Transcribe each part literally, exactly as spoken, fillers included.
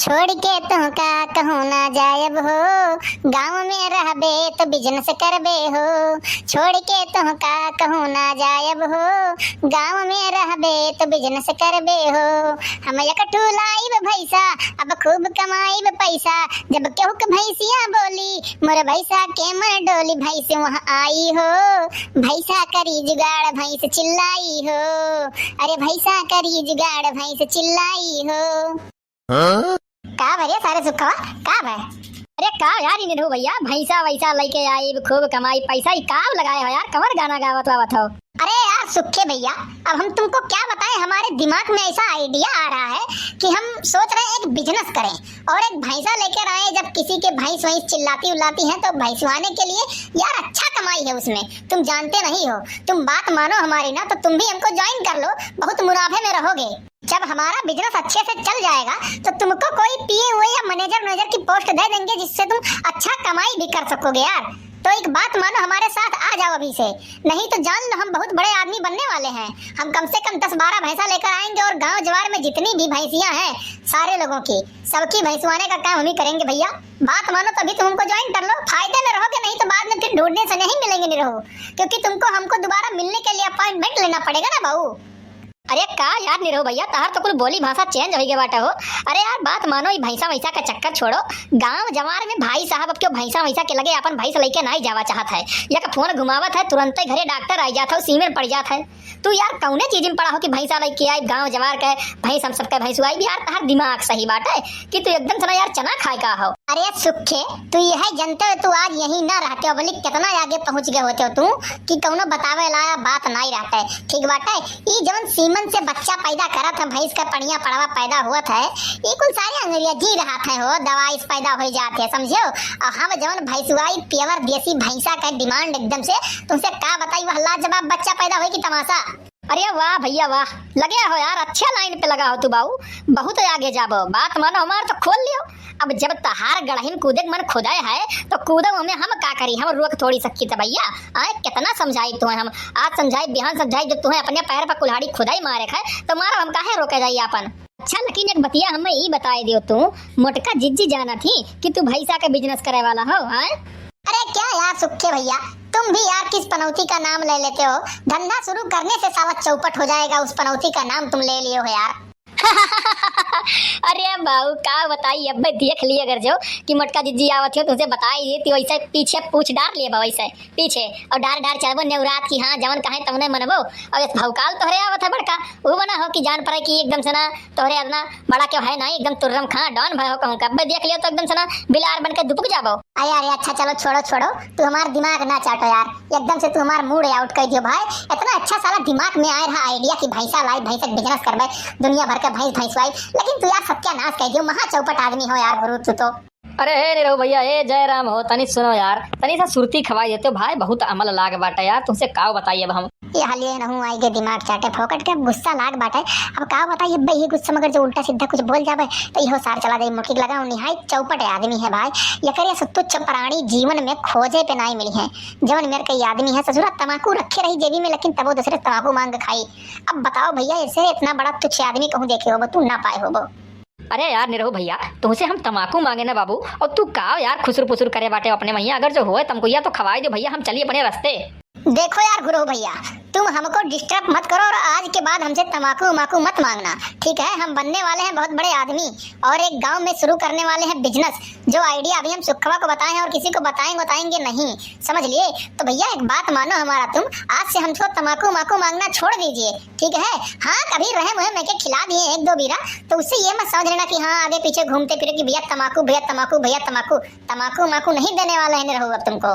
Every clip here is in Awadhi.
छोड़ के तुहका कहूँ ना जायब हो, गाँव में रहबे तो business करबे हो। छोड़ के तुहका कहूँ ना जायब हो, गाँव में रहबे तो business करबे हो। हम एक ठू लाइब भैंसा, अब खूब कमाइब पैसा। जब केहू के भैंसिया बोली, मोर भैंसा के मन डोली, भैंस वहाँ आई हो, भैंसा करी जुगाड़, भैंस चिल्लाई हो। अरे भैंसा करी जुगाड़, भैंस चिल्लाई हो। हाँ? का भरे सारे सुखवा, का भय? अरे का यार, ई निरहू भैया, भैंसा वैसा लइके आई, खूब कमाई पैसा, ई का लगाए हो यार, कमर गाना गावत वावत हो? अरे यार सुखे भैया, अब हम तुमको क्या बताएं, हमारे दिमाग में ऐसा idea आ रहा है कि हम सोच रहे हैं एक business करें और एक भैंसा लेकर आए। जब किसी के भैंस वैंस चिल्लाती उल्लाती हैं तो भैंसवाने के लिए यार अच्छा कमाई है उसमें, तुम जानते नहीं हो। तुम बात मानो हमारी ना, तो तुम भी हमको join कर लो, बहुत मुनाफे में रहोगे। जब हमारा business अच्छे से चल जाएगा तो तुमको कोई पीए हुए या मैनेजर मैनेजर की पोस्ट दे देंगे, जिससे तुम अच्छा कमाई भी कर सकोगे यार। तो एक बात मानो, हमारे साथ आ जाओ अभी से, नहीं तो जान लो हम बहुत बड़े आदमी बनने वाले हैं। हम कम से कम दस बारह भैंसा लेकर आएंगे और गांव जवार में जितनी भी भैंसियां हैं सारे लोगों की, सबकी भैंसवाने का काम हम ही करेंगे भैया। बात मानो तभी तुम हमको join कर लो, फायदे में रहोगे, नहीं तो बाद में फिर ढूंढने से नहीं मिलेंगे निरहू, क्योंकि तुमको हमको दोबारा मिलने के लिए अपॉइंटमेंट लेना पड़ेगा ना बहू। अरे का यार निरहू भैया, तहार तो कुल बोली भाषा change होइ गए बाटे हो। अरे यार बात मानो, ई भैंसा वैसा का चक्कर छोड़ो। गांव जवार में भाई साहब अब क्यों भैंसा वैसा के लगे अपन भैंस लेके नाई जावा चाहत है। एक फोन घुमावत है, तुरंते घरे डॉक्टर आई जात है, सीमेन पड़ जात है। तू यार कौने चीज में पड़ा हो कि भैंसा लेके आई गांव जवार के, भैंस हम सबके भैंसुआई भी यार, तहार दिमाग सही बाटे कि तू एकदम से ना यार चना खाए का हो। अरे सुखे, तू यह जनते हो, तू आज यहीं ना रहते हो, बल्कि कितना आगे पहुंच गए होते हो तू कि कौनो बतावे लायक बात नाई रहते। ठीक बाटे, ई जवन सीमन से बच्चा पैदा करत है, भैंस का पड़िया पड़वा पैदा होत है, ई कुल सारे अंग्रेजी रहत है हो, दवाई से पैदा हो जात है, समझो। और हम जवन भैंसुआई pure देसी भैंसा का demand एकदम से, तुमसे का बताई, वह लाजवाब बच्चा पैदा होई कि तमाशा। अरे वाह भैया वाह, लगे हो यार, अच्छे line पे लगा हो तू बाऊ, बहुत आगे जाबो। बात मानो हमार तो खोल लियो। अब जब तहार गड़ही में कूदे के मन खुदे है तो कूदो हमें, हम का करी, हम रोक थोड़ी सकी थे भैया। आए कितना समझाई तुम्हें हम, आज समझाई, बिहान समझाई, जब तुम्हें अपने पैर पर कुल्हाड़ी खुदाई मारे है तो मारो, हम काहे रोके जाई अपन। अच्छा लेकिन एक बतिया हमें ई बताए दियो तू, मोटका जिज्जी जानत ही कि तू भैंसा के business करे वाला हो, आए? अरे क्या यार सुखे भैया, तुम भी यार किस पनौती का नाम ले लेते हो। धंधा शुरू करने से साला चौपट हो जाएगा, उस पनौती का नाम तुम ले लिए हो यार। अरे बाऊ का बताई, अब देख लिए अगर जो कि मोटका जिज्जी आवत हो तुमसे बताई देती, वैसे पीछे पूछ डार लिए बा वैसे पीछे, और डार डार चलबो नेउरात की, हाँ जवन कहे तवने मनबो। और इस भौकाल तोहरे आवत है बड़का, वो बना हो कि जान पड़े कि एकदम से ना तोहरे अदना बड़ा क्यों है ना, एकदम तुर्रम खां डॉन भय हो कहूँ का। अबे देख लियो तो एकदम से ना बिलार बन के दुबक जाबो। अरे अरे अच्छा चलो छोड़ो छोड़ो, तू हमार दिमाग ना चाटो यार, एकदम से तू हमार mood out कर दियो भाई। इतना अच्छा साला दिमाग में आए रहा idea कि भैंसा लाई, भैंस के business करबे, दुनिया भर के भैंस भैंसवाई, लेकिन तू यार सत्यानाश कर दियो, महा चौपट आदमी हो यार गुरु तू तो। अरे हे निरहू भैया, ए जय राम हो, तनी सुनो यार, तनी सा सुरती खवाई देते हो भाई, बहुत अमल लाग बाटे यार, तुमसे काव बताई अब हम। ये हालिए नहू आई के दिमाग चाटे फोकट के, गुस्सा लाग बाटे। अब काव बताई अब्बे, ये गुस्सा मगर जो उल्टा सीधा कुछ बोल जाबे तो इहो सार चला जाई मुर्खी के लगा। निहायत चौपट आदमी है भाई, एकरे से तुच्छ प्राणी जीवन में खोजे पे नाई मिली है। जवन मेर के आदमी है ससुरा तमाकू रखे रही जेबी में, लेकिन तबो दूसरे तमाकू मांग के खाई। अब बताओ भैया, ऐसे इतना बड़ा तुच्छ आदमी कहूँ देखे होबो तू, ना पाए होबो। अरे यार निरहू भैया, तुमसे हम तमाकू मांगे ना बाबू, और तू का यार खुसुर पुसुर करे बाटे अपने महिया, अगर जो होए तमकुइया तो खवाई दो भैया, हम चली अपने रास्ते। देखो यार गुरहू भैया, तुम हमको disturb मत करो और आज के बाद हमसे तमाकू उमाकू मत मांगना, ठीक है? हम बनने वाले हैं बहुत बड़े आदमी और एक गांव में शुरू करने वाले हैं business। जो idea अभी हम सुखवा को बताए हैं और किसी को बताएंगे बताएंगे नहीं, समझ लिए? तो भैया एक बात मानो हमारा तुम, आज से हमको तमाकू उमाकू मांगना छोड़ दीजिए। ठीक है, हाँ, कभी रहे मुहे में के खिला दिए एक दो बीरा, तो उससे ये मत समझ लेना कि हाँ, आगे पीछे घूमते फिरे कि भैया तमाकू, भैया तमाकू, भैया तमाकू। तमाकू उमाकू नहीं देने वाले हैं निरहू अब तुमको।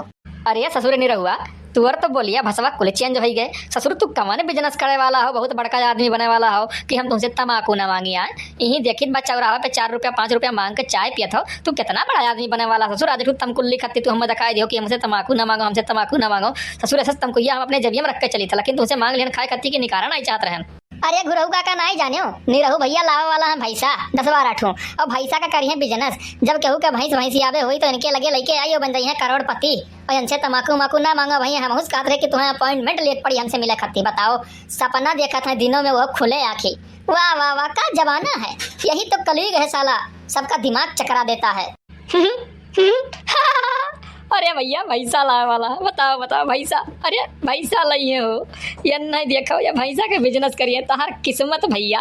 अरे ससुर निरहुआ, तुअर तो बोलिया भसवा कुल change होई गए। ससुर तू कवन business करे वाला हो, बहुत बड़का आदमी बने वाला हो कि हम तुमसे तमाकू ना मांगी आए। यही देखित बा चौराहा पे चार रुपया पाँच रुपया मांग के चाय पियत हो, तू कितना बड़ा आदमी बने वाला ससुर। आज तू तमकुल्ली खत्ती तू हमें दिखाई दियो कि हमसे तमाकू ना मांगो, हमसे तमाकू ना मांगो। ससुर ऐसा तमकुइया हम अपने जेबिया में रख के चली था, लेकिन तुमसे मांग लेन खाए खत्ती के निकारा नहीं चाहत रहन। अरे गुरहू काका नाई जाने हो, निरहू भैया लावे वाला है भैंसा दस बारह ठो, और भैंसा का करिए business। जब केहू के भैंस भैंसी आवे होई तो इनके लगे लेके आई, बन जाई है करोड़पति। और इनसे तमाकू माकू ना मांगो भैया, हम हुस कहत रहे कि तुम्हें appointment लिए पड़ी हमसे मिले खत्ती। बताओ, सपना देखत है दिनों में वो खुले आँखी। वाह वाह वाह, का जमाना है, यही तो कलयुग है साला। सबका दिमाग चकरा देता है। अरे भइया, भैंसा लावे वाला है, बताओ, बताओ, भैंसा, अरे भैंसा लइहे हो, ये नहीं देखो, ये भैंसा के business करिए, तहार किस्मत भइया।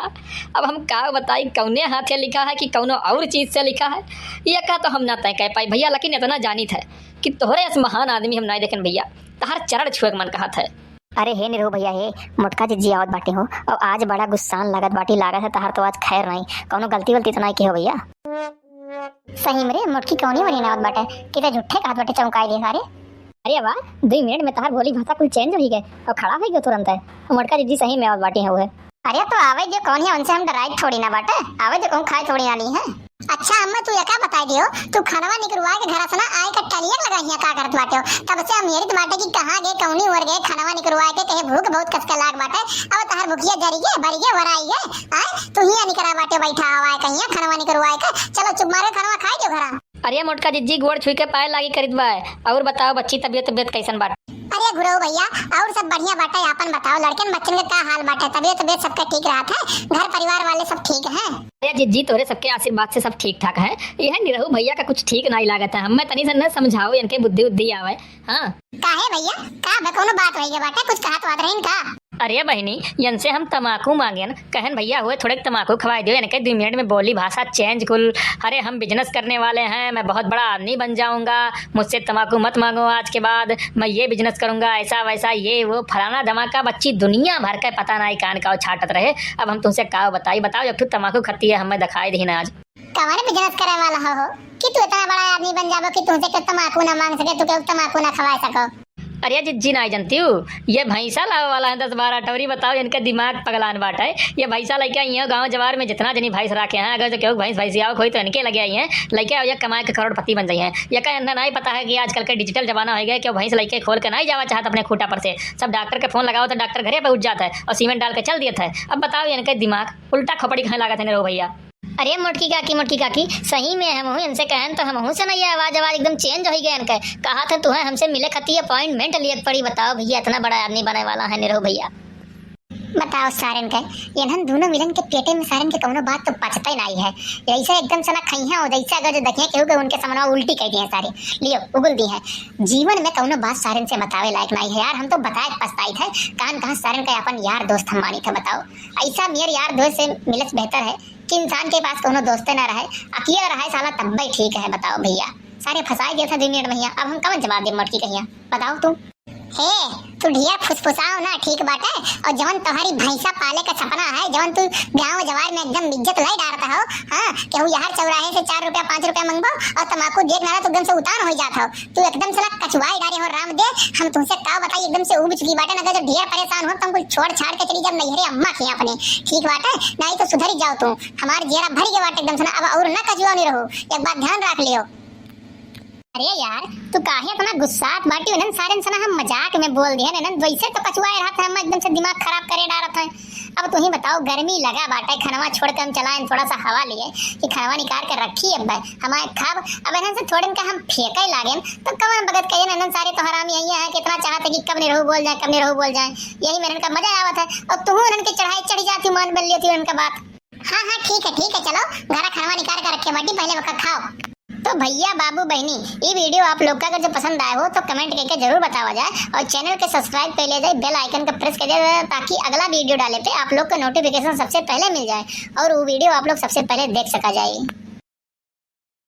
अब हम का बताई, कौने हाथे लिखा है कि कौनो और चीज से लिखा है, ये का तो हम ना तय कर पाई भइया, लेकिन इतना जानित है कि तोहरे अस महान आदमी हम नहीं देखेन भइया, तहार चरण छुए के मन कहत है। अरे हे निरहू भइया, हे मोटका जिज्जी आवत बाटे हो, और आज बड़ा गुस्सान लागत बाटी, लागत है तहार तो आज खैर नहीं, कौनो गलती वलती तो नहीं की हो भइया? सही में रे, मोटकी कौनी वरी आवत बाटे, कि ते झूठे कहत बाटे, चौंकाई दे सारे। अरे वाह, दुई मिनट में तहार बोली भाषा कुल change होई गए और खड़ा होई गए तुरंत है। मोटका जिज्जी सही में आवत बाटी है वो है। अरे तो आवे जो कौन है, उनसे हम डराई थोड़ी ना बाटे, आवे जो कौन खाए थोड़ी ना ली है। अच्छा अम्मा, तू एका बताई दियो, तू खनवा निकरवाए के घरा से ना आए के टलियन लगाई है, का करत बाटे हो? तब से हम हेरित बाटे कि कहाँ गए, कौनी ओर गए, खनवा निकरवाए के, कहे भूख बहुत कस के लाग बाटे। अब तहार भुखिया जरी गए, बरी गए, वराई गए, आए तू ही निकरा बाटे, बैठा हवा है कहिया खनवा निकरवाए के। चलो चुप मारे खनवा खाई दियो घरा। अरे मोटका जिज्जी, गोड़ छुई के पाए लागी करित बा। और बताओ बच्ची, तबियत, तबियत कैसन बाटे? अरे गुरु भइया, और सब बढ़िया बाटे, आपन बताओ, लड़कन बच्चन के का हाल बाटे? तबियत, तबियत सबका ठीक रहत है? घर परिवार वाले सब ठीक हैं? अरे जिज्जी, तोरे सबके आशीर्वाद से सब ठीक ठाक है। यह निरहू भइया का कुछ ठीक नाई लागत है, हमें तनी सन न समझाओ, इनके बुद्धि उद्धि आवे। हाँ। काहे भइया, का बे, कौनो बात होई गए बाटे, कुछ कहत बात रहीन का? अरे बहिनी, इनसे हम तमाकू मांगेन, कहन भइया हुए थोड़े तमाकू खवाए दियो, इनके दुई मिनट में बोली भाषा change कुल। अरे हम business करने वाले हैं, मैं बहुत बड़ा आदमी बन जाऊंगा, मुझसे तमाकू मत मांगो आज के बाद, मैं ये business करूंगा, ऐसा वैसा, ये वो, फलाना धमाका। बच्ची दुनिया भर के पता नाई कान का छाटत रहे। अब हम तुमसे का बताई, बताओ, एक ठो तमाकू खती है, हमें दिखाई दही ना आज। कवन business करे वाला हो, हो कि तू इतना बड़ा आदमी बन जाबो कि तुमसे केहू तमाकू ना मांग सके, तू केहू तमाकू ना खवा सको? अरे जिज्जी, नाई जनती हूँ, ये भैंसा लावे वाला है दस बारह ठो। बताओ, इनके दिमाग पगलान बाटे। ये भैंसा लइके आई है गाँव जवार में, जितना जनी भैंस राखे हैं, अगर जो केहू भैंस भैंसिया होई तो इनके लगे आई हैं, लइके आओ, ये कमाए के करोड़पति बन जाई हैं। ये का इन्हें नाई पता है कि आजकल के digital जमाना हो गया, केहू भैंस लइके खोल के नाई जावा चाहत अपने खूटा पर से। सब डॉक्टर के फोन लगाओ तो डॉक्टर घरे पहुँच जात है और सीमेंट डाल के चल दियत है। अब बताओ, ये इनके दिमाग उल्टा खोपड़ी खाए लागत है निरहू भइया। अरे मोटकी काकी, मोटकी काकी, सही में हमहू इनसे कहन तो हमहू से ना ये आवाज, आवाज एकदम change होई गए इनके। कहा था तुहें हमसे मिले खातिर appointment लिए के पड़ी। बताओ भइया, इतना बड़ा आदमी बने वाला है निरहू भइया। बताओ सारन के, इन्हन दोनों मिलन के पेटे में सारन के कौनो बात तो पचते नाई है। ऐसे एकदम से ना खइहें और जैसे अगर जो देखिए केहू के उनके सामने उल्टी कह दिए सारे, लियो उगुल दी है। जीवन में कौनो बात सारन से बतावे लायक नाई है यार, हम तो बताए के पछताइत है। कान कहाँ सारन के अपन यार दोस्त हम मानित है, बताओ। ऐसा मेर यार दोस्त से मिले से बेहतर है कि इंसान के पास कौनो दोस्ते ना रहे, अकेला रहे साला तब्बे ठीक है। बताओ भइया, सारे फंसाए गए थे दुई मिनट में हिया, अब हम कवन जवाब दे मोटकी कहिया, बताओ तू। हे, तू ढेर फुसफुसाओ ना, ठीक बाटे। और जवन तोहरी भैंसा पाले का सपना है, जवन तू गाँव जवार में एकदम इज्जत लाई डारत हो, हाँ, केहू यार चौराहे से चार रुपया, पाँच रुपया मंगबो और तमाकू देख ना तो एकदम से उतान हो जात हो। तू एकदम से ना कचुआई डारे हो राम दे, हम तुमसे का बताई, एकदम से उब चुकी बाटे ना। अगर जो ढेर परेशान हो तो हम कुल छोड़ छाड़ के चली जाब नैहरे अम्मा के अपने, ठीक बाटे, नहीं तो सुधरी जाओ तू। हमार जियरा भरी के बाटे एकदम से ना, अब और ना कचुआ नहीं रहो, एक बात ध्यान रख लियो। अरे यार, तू काहे इतना गुस्सात बाटी? इन्हन सारन से ना हम मजाक में बोल दिए, इन्हन वैसे तो कचुआए रहत है, हम एकदम से दिमाग खराब करे डारत है। अब तू ही बताओ, गर्मी लगा बाटे, खनवा छोड़ के हम चलाएन थोड़ा सा हवा लिए कि खनवा निकाल के रखी अब हमारे खाब। अब इन्हन से थोड़न का हम फेंके लागेन तो कवन बगत कहिए, इन्हन सारे तो हरामी है, है कितना चाहते कि कब निरहू बोल जाए, कब निरहू बोल जाए, यही में इनका मजा आवत है। और तू इन्हन के चढ़ाई चढ़ जाती, मान बन लेती इनका बात। हाँ, हाँ, ठीक है, ठीक है, चलो, घरा खनवा निकाल के रखे बाटी, पहले वका खाओ। तो भइया, बाबू, बहिनी, ई video आप लोग का अगर जो पसंद आए हो तो comment करके जरूर बतावा जाए और channel के subscribe कर लिया जाए, bell icon का press कर दिया जाए, ताकि अगला video डाले पे आप लोग को notification सबसे पहले मिल जाए और वो video आप लोग सबसे पहले देख सका जाए।